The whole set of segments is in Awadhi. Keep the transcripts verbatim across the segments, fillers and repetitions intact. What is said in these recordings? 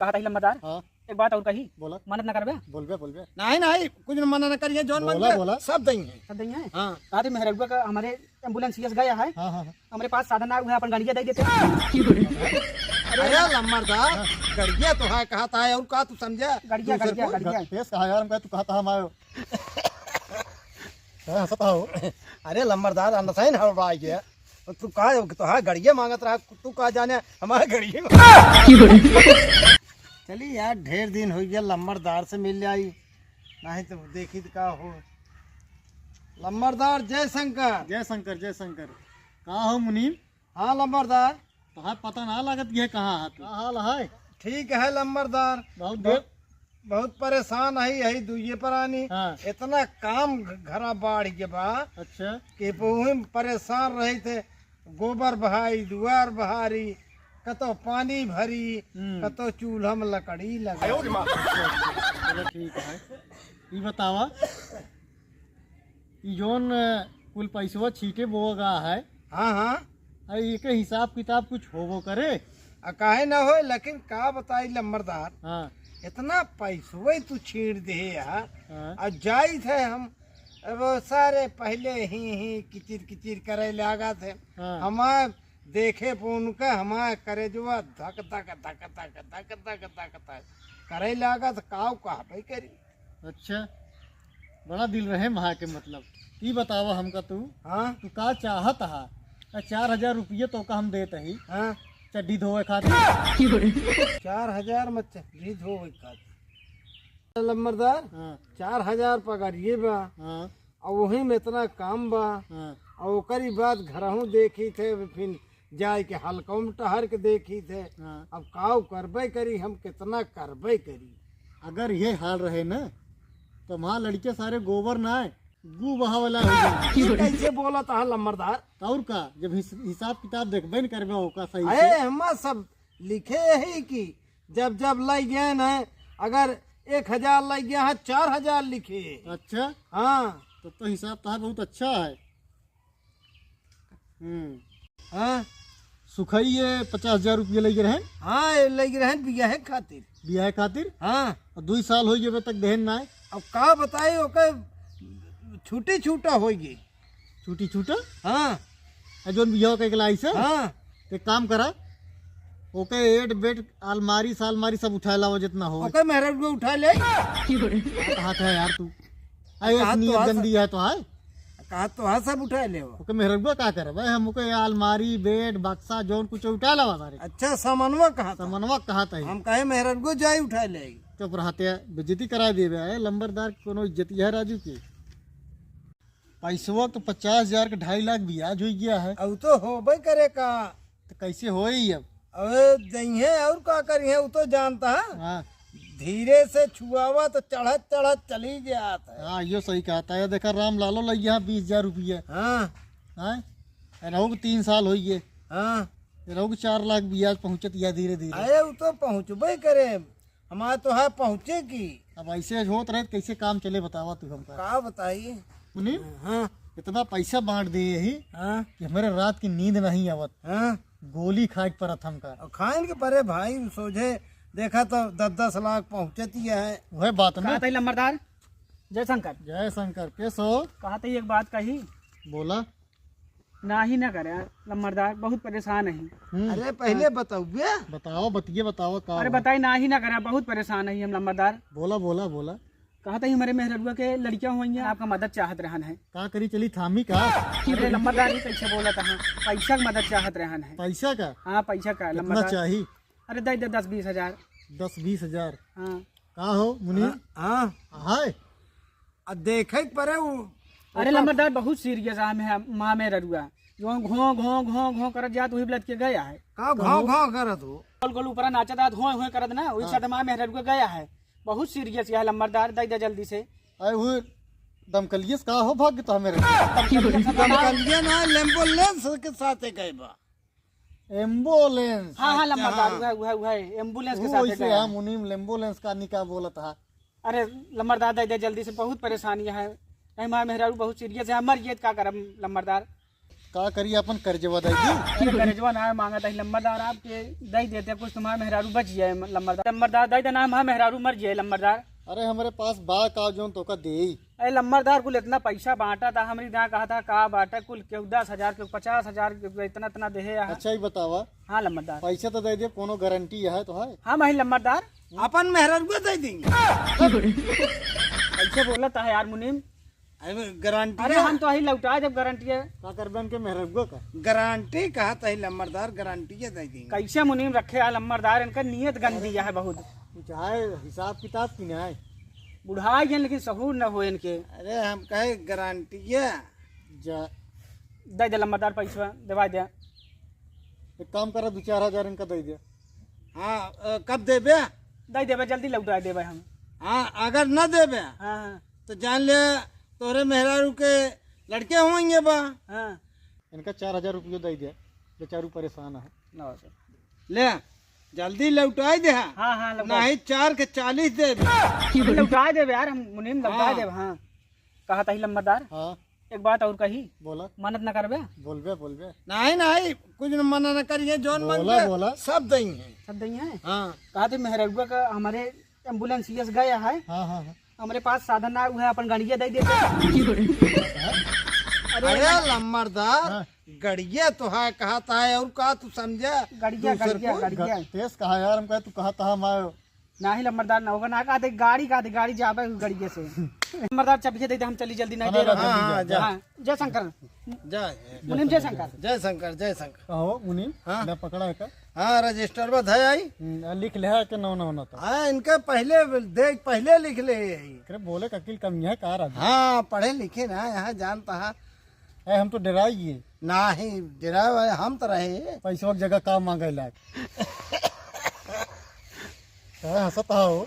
कहा था ही लंबरदार, हाँ। एक बात और कही। बोला। मन्नत न करबे? बोलबे, बोलबे। नहीं, नहीं, कुछ न मना न करिए, जौन बोला, मंगे, बोला। सब देंगे। सब देंगे? हाँ। कहा थे मेहररुआ का हमारे एम्बुलेंस यस गया है। हाँ, हाँ, हाँ। हमरे पास साधन ना हुआ, अपन गड़िया दे देते। अरे लंबरदार, हाँ। गड़िया तो है, कहा था, और का तू समझा? गड़िया, दूसरे गड़िया, कोई गड़िया। गड़-, पेश कहा यार, हम कहा, तू कहा था हम आयो। हाँ, हंसत हो। अरे लंबरदार, अंदर से ही हड़बड़ा गया। तू का, तो हाँ, गड़िया मांगत रहा, तू का जाने हमारे गड़िया। चली यार, ढेर दिन हो गया, लंबरदार से मिल जाई, नहीं तो देखी तो का हो। लंबरदार जय शंकर। जय शंकर, जय शंकर। का हो मुनीम? हाँ लंबरदार। तोहार पता ना लागत कि है कहाँ हाथ। का हाल है? ठीक है लंबरदार। बहुत देर। बहुत परेशान है, यही दुइये परानी। हाँ। इतना काम घ-, घरा बाढ़ के बा। अच्छा। कि वही में परेशान रही थे, गोबर बहाई, दुआर बहारी, कतो पानी भरी, हम्म। कतो चूल्हा में लकड़ी लगा। चलो ठीक है, ये बतावा, ई जौन, अ, कुल पैसवा छीटे बोआ गा है। हाँ, हाँ। आ, एके हिसाब किताब कुछ होबो करे? आ, काहे ना होए, लेकिन का बताई लंबरदार, हाँ। इतना पैसवा तू छीट दे यार। हाँ। आ, जाइत है हम, अब सारे पहले ही, ही किचिर किचिर करे लागा थे। हाँ। हमार देखे पे उनका, हमार करेजवा धक धक, धक धक, धक धक, धक धक करे लागा थे, काऊ कहबे करी। अच्छा, बड़ा दिल रहे महा के, मतलब। ई बतावा हमका तू, हाँ? तू का चाहत हा? आ, चार हजार रुपये तो का हम देत ही, हाँ। चड्ढी धोवे खातिर। चार हजार में चड्ढी धोवे खातिर? लंबरदार, हाँ। चार हजार पगारिये बा। हाँ। और वही में इतना काम बा। हाँ। और ओकरी बाद घरहूँ देखी थे, फिर जाए के हल्का में टहर के देखी थे। हाँ। अब काऊ करबे करी, हम कितना करबे करी। अगर ये हाल रहे ना, तो वहाँ लड़के सारे गोबर ना आए, गू बहावला हो जाए। ये कैसे बोलत हा लंबरदार? तो और का, जब हिस-, हिसाब किताब देखबे न करबे ओका सही अरे, से। हमा सब लिखे यही कि जब जब लइ गए न, अगर एक हजार लइ गया है, चार हजार लिखे। अच्छा। हाँ। तब तो हिसाब तोहार बहुत अच्छा है। हम्म। हाँ। सुखई ये पचास हजार रुपया लइ गए रहे? हाँ, ये लइ गए रहे बियाहे खातिर। बियाहे खातिर? हाँ। और दुई साल होइ गए तक देहन ना है। अब का बताई, ओके छूटी छूटा होइ गई। छूटी छूटा? हाँ। आ जौन बियाह के लाइस है? हाँ। एक काम करा, ओके एट बेट, अलमारी सालमारी सब उठाए लावा जितना हो। ओके मेहररुआ उठाए ले। कहा था यार तू? आ, ये कहा तो नीयत आज गंदी है तो है। कहा तो है सब उठाए ले। ओके मेहररुआ का करे भाई, हम ओके अलमारी, बेड, बक्सा, जौन कुछ उठाए लावा सारे। अच्छा, सामानवा कहा था? सामानवा कहा था ही। हम कहे मेहररुआ जाए उठाए ले। चुप रहते हैं, बेइज्जती करा देबे। ए, लंबरदार के कोनो इज्जत है राजू की? पैसवा तो पचास हजार के ढाई लाख ब्याज होइ गया है। अब तो होबे करे का। तो कैसे होई अब? अबे जइहे और का करिहे, उ तो जानता है। हाँ। धीरे से छुआवा तो चढ़त चढ़त चली जात है। हाँ, यो सही कहता है। देखा राम लालो लग गया बीस हजार रुपया। हाँ। हाँ? ए, रहू के तीन साल होइ गए। हाँ। ए, रहू के चार लाख ब्याज पहुँचत या धीरे धीरे। अरे उ तो पहुँचबे करे। हमारे तो है पहुँचे की। अब ऐसे होत रहे तो कैसे काम चले बतावा तू हमका। का बताई? मुनीम, हाँ। इतना पैसा बांट दिए यही हाँ। कि हमारे रात की नींद नहीं आवत। हाँ। गोली खाए के परत हमका। और खाइन के परे भाई सोझे देखा तो दस दस लाख पहुँचती है। वह बात ना। कहा था लंबरदार? जय शंकर। जय शंकर, कैसे हो? कहा था एक बात कही। बोला। नाही ना करे, लंबरदार, बहुत परेशान है। हम्म। अरे, पहिले बतउबे। बताओ, बतिये बताओ, का अरे, हुआ? बताई, नाही ना करे, बहुत परेशान है हम, लंबरदार। बोला, बोला, बोला। कहा था, हमारे मेहररुआ के लड़कियां हुई हैं, आपका मदद चाहत रहन है। का करी, चली थामी का? अरे, लंबरदार, ये कैसे बोलत है? पैसा का मदद चाहत रहन है। पैसा का? हाँ, पैसा का, कितना लंबरदार। चाही? अरे, दे दे, दस बीस हजार। दस बीस हजार? हाँ। का हो, मुनीम? हाँ, हाँ। हाय। आ देखे के परे उ, अरे ओकर लंबरदार, बहुत सीरियस आम है, माँ मेहररुआ। जो घों, घों, घों, घों करत जात, वही लटके गया है। का घों, घों करत हो? गोल गोल ऊपर नाचत आत, होय, होय करत ना, वही हाँ। साथ माँ मेहररुआ गया है। बहुत सीरियस यह लंबरदार, दे दे जल्दी से। अरे वो दमकलियस का हो भाग तो मेरे। दमकलिया ना, एम्बुलेंस के साथे गए बा। एम्बुलेंस। हाँ, हाँ, अच्छा, लंबरदार, हाँ। उहे, उहे, उहे, एम्बुलेंस के वो साथे वैसे गया है। हाँ, मुनीम एम्बुलेंस का निका बोलत हा। अरे, लंबरदार, दे दे जल्दी से, बहुत परेशानी है। ए, माँ मेहरारू बहुत सीरियस है, मर गए तो का करब लंबरदार? का करी, अपन कर्जवा दे दी। अरे, कर्जवा ना मांगत है लंबरदार, आपके दे देते कुछ, तुम्हार मेहरारू बच जाए लंबरदार। लंबरदार, दे देना, हमार मेहरारू मर जाए लंबरदार। अरे, हमरे पास बा का जौन तोका देई। अरे लंबरदार, कुल इतना पैसा बांटा था, हमरी ना कहा था का बांटा, कुल केहू दस हजार, केहू पचास हजार, केहू इतना, इतना देहे यहाँ। अच्छा, ई बतावा। हाँ लंबरदार। पैसा तो दे दे, कोनो गारंटी है तो है? हाँ, वही लंबरदार। अपन मेहरारू को दे देंगे। कैसे बोलत है यार मुनीम? अरे गारंटी अरे है। हम तो वही लौटा देब गारंटी है। का करबे इनके मेहरारू का? गारंटी कहा तो है लंबरदार, गारंटी है दे देंगे। कैसे मुनीम रखे है लंबरदार, इनका नीयत गंदी है बहुत। कुछ है हिसाब किताब की नहीं? बुढ़ाई गए लेकिन सहूर न हो इनके। अरे हम कहे गारंटी है। जा। दे दे लंबरदार पैसा, देवा दे। एक काम करा, दो चार हजार इनका दे दे। हाँ, अ, कब देबे? दे देबे, जल्दी लौटा देबे हम। हाँ, अगर न देबे, हाँ, हाँ। तो जान ले, तोरे मेहरारू के लड़के होंगे बा। हाँ। इनका चार हजार रुपये दे दे, बेचारू परेशान है। लो सर। ले, जल्दी लौटाई दे। हाँ, हाँ, लौटा। नहीं, चार के चालीस देबे। अभी लौटा देबे यार, हम मुनीम लौटा हाँ। देबे, हाँ। कहा तही लंबरदार। हाँ। एक बात और कही। बोला। मन्नत न करबे? बोलबे, बोलबे। नहीं, नहीं, कुछ न मना न करिए, जौन बोला, मांगबे, बोला। सब दई हैं। सब दई हैं? हाँ। कहा थे मेहरगुआ का हमारे एम्बुलेंस यस गया है। हाँ, हाँ, हाँ। हमरे पास साधन ना हुआ, अपन गड़िया दे देते। अरे अरे लम्बरदार, हाँ। गड़िया तो है, कहा था है, और का तू समझा? गड़िया, दूसर गड़िया, को? गड़िया। ग-, तेज कहा यार, हम कहे तू कहा था हमारे। नाही लम्बरदार ना होगा, ना कहा थे गाड़ी, कहा थे गाड़ी जाबे गड़िया से। लम्बरदार चाबिया दे दे, हम चली जल्दी, नहीं अरे, दे रहा अरे, हूँ। हाँ, जा। हाँ, जय शंकर। जय। मुनीम जय शंकर। जय शंकर, जय शंकर। कहो मुनीम, हाँ। ले पकड़ा है का? हाँ, रजिस्टर में धय आई। हम्म, आ, लिख ले है के नौ नौ नौ तो। हाँ, इनका पहले देख, पहले लिख ले है। अरे बोले का अकिल कम है का राजू? हाँ, पढ़े लिखे ना, यहाँ जानता है। ए, हम तो डराई गए। नाही, डराए वाले हम तो रहे। पैसवा की जगह का मांगे लाग? का हंसत हो?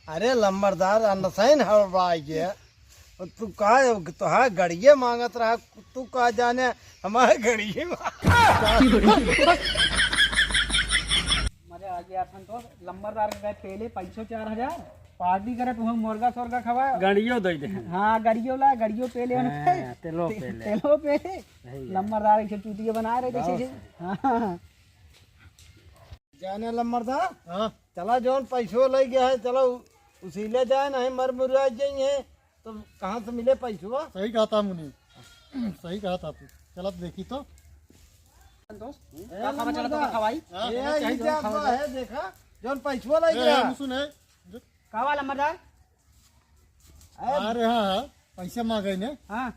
अरे लम्बरदार, अनसैन हड़बड़ाई गया। तू का, तोहार गड़िये मांगत रहा, तू का जाने हमारे गड़िये। मजा आ गया था तो लम्बरदार के गए पेले पैसो चार हजार, पार्टी करे तू हम मुर्गा सोरगा खवा। गड़ियो दे दे। हाँ, गड़ियो ला, गड़ियो पेले हाँ, उनके। तेलो पेले। तेलो पेले। सही है। लम्बरदार के चूतिया बनाए रहे जैसे बहुत जैसे। सही। हाँ। जाने लम्बरदार? हाँ। चला जौन पैसो ले गया है, चला उ-, उसी ले जाए, नहीं मर मुर्गा जाइए, तो कहाँ से मिले पैसवा? सही कहा था मुनीम, सही कहा था तू। चला तो देखी तो। दोस्त, ए, का खावा चला तो लम्बरदार। खवाई? हाँ। ए, चला, ई चला, जात खावा बा चला। है, देखा, जौन पैसवा ले ए, गया। हम सुने। का हुआ लम्बरदार? अरे अरे हाँ, हाँ, पैसा मांगे ने। हाँ।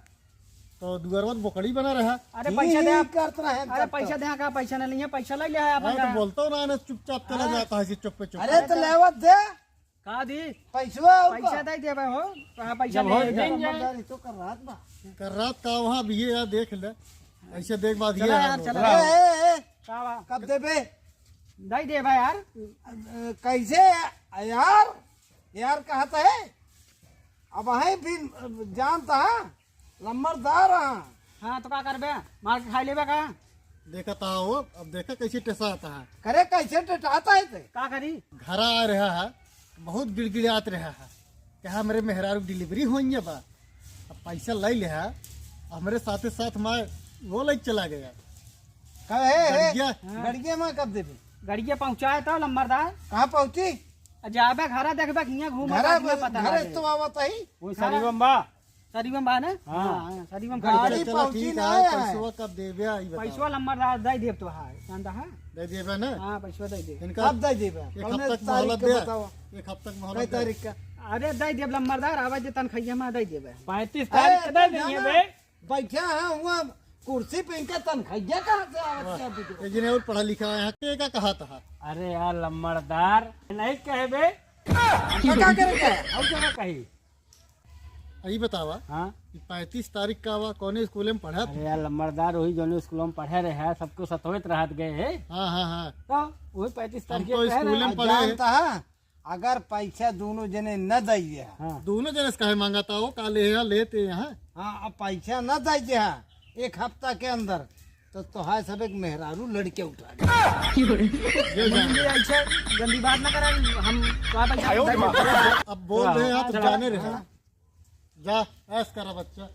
तो दुअरवा तो बोकड़ी बना रहा। अरे पैसा दे आप। करत रहे, अरे करत पैसा रहे। दे, का पैसा नहीं है, पैसा ले ले है अपन हाँ, तो का। बोलता हूँ ना, चुपचाप चला हाँ। जाता है, चुप्पे चुप्पे। अरे तो लेवत दे। का दी? पैसवा और पैसा का? दे देबे हो। कहाँ पैसा जब ले हो ले? जाएंगे। समझदारी तो कर रात बा। कर रात का वहाँ भी है यार, देख ले। ऐसे देख बात चला ये यार, है। चला। ए, ए, ए, का बा? कब देबे? दे देबे यार। अ, कैसे यार? यार कहत है, अब है फिर जानता है, लम्बरदार है। हाँ, तो का करबे? मार के खाई लेबे का? देखत हो, अब देखा कैसे टेसात है। करे कैसे टेटात है ते? का करी? घरा आ रहा है, बहुत गिड़गिड़ात रहा है। कहा हमरे मेहरारू डिलीवरी होइए बा। अब पैसा ले ले है, हमरे साथे साथ मार वो ले चला गया। कहे, हे, गड़िया। हाँ। गड़िया में कब देबे? गड़िया पहुँचाए तो लम्बरदार। कहाँ पहुँची? जाबे घरा देखबे, हियाँ घूमत घरा आदमी ब-, पता घरे लागे। तो आवत ही। वो हाँ। सरीबम बा। सरीबम बा ने? हाँ। हाँ, हाँ, सरीबम गाड़ी खड़ी। चला, पहुँची ठीक ना है, है। पैसवा कब देबे, ई बताओ। पैसवा लम्बरदार दे देब तो है, जानता है? दे देबे ना? हाँ, पैसवा दे देब। इनका कब दे देबे? एक कौने हफ्ता की तारीख मोहलत के दे। बताओ? एक हफ्ता की मोहलत कै दे। तारीख का? अरे, दे देब लम्बरदार, आवे जे तनखैया में दे देबे। पैंतीस अरे, तारीख के दे तो देंगे जाना। बे। बैठा है हुआ कुर्सी पे, इनका तनखैया कहाँ से आवत है अभी तो? ये जिन्हें और पढ़ा लिखा है, के का कहा था? अरे यार लम्बरदार, नहीं कहे बे। तो का करे के? और क्या कही? यही बतावा हाँ? कि पैंतीस तारीख का हुआ, कौने स्कूल में पढ़ा था? अरे यार लम्बरदार, वही जौन स्कूल में पढ़े रहे हैं, सबको सतोवत रहत गए हैं। हाँ, हाँ, हाँ। तो वही पैंतीस हम तारीख तो के कहे स्कूल रहे। में पढ़े हैं। जानता है, अगर पैसा दोनों जने न दइए। हाँ। दोनों जने से काहे मांगा था वो, का ले यहाँ, लेते यहाँ। हाँ, अब पैसा न दइए एक हफ्ता के अंदर, तो तोहार सब एक मेहरारू लड़के उठा ले। ये जान। ये ऐसे गंदी बात ना करा, हम तो आप ऐसा अब बोल रहे हैं, आप चला। जाने रहे। हाँ। जा, ऐश करा बच्चा।